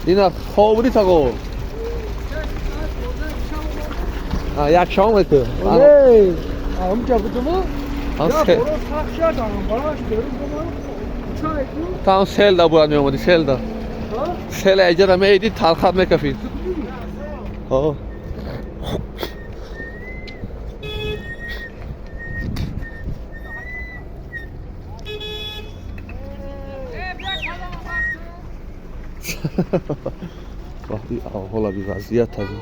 Ина хобри таго. Як шом ку. Эй, ҳамҷа будуму? Я борон сахт шуд, бараш берун бомад. Чай ку? Там сел да бояд меомадӣ, сел да. Сел эҷара меидӣ, талхат мекафид. О. Вақти аҳола би вазъият таби.